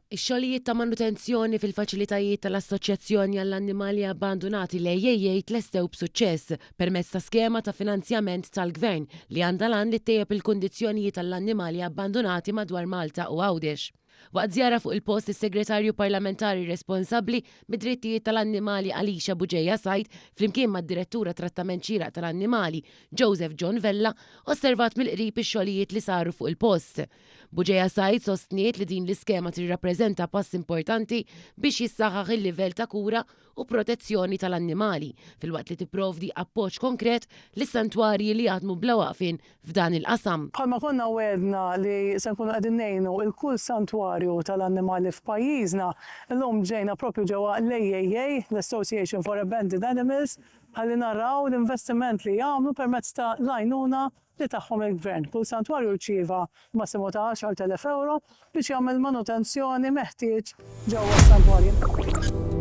Ix-xogħlijiet ta' manutenzjoni fil-faċilitajiet tal-Assoċjazzjoni għall-Annimali Abbandunati, l-AAA, tlestew b'suċċess permezz ta' skema ta' finanzjament tal-Gvern li għandha l-għan li ttejjeb il-kundizzjonijiet għall-annimali abbandunati madwar Malta u Għawdex. Waqt żjara fuq il-post is-Segretarju Parlamentari responsabbli mid-drittijiet tal-annimali Alicia Bugeja Said flimkien mad-Direttur għat-Trattament Xieraq tal-Annimali Joseph John Vella osservat mill-qrib ix-xogħlijiet li saru fuq il-post. Bugeja Said sostniet li din l-iskema tirrappreżenta pass importanti biex jissaħħaħ il-livell ta' kura u protezzjoni tal-annimali, filwaqt li tipprovdi appoġġ konkret lis-santwarji li jaħdmu bla waqfien f'dan il-qasam. Bħalma konna wegħdna li se nkunu qegħdin ngħinu 'l kull santwarju tal-annimali f'pajjiżna, illum ġejna proprju ġewwa l-AAA, l-Association for Abandoned Animals, ħalli naraw l-investiment li jagħmlu permezz ta' l-għajnuna li tagħhom il-Gvern. Kull santwarju rċieva massimu ta' 10,000 ewro biex jagħmel manutenzjoni meħtieġ ġewwa s-santwarji.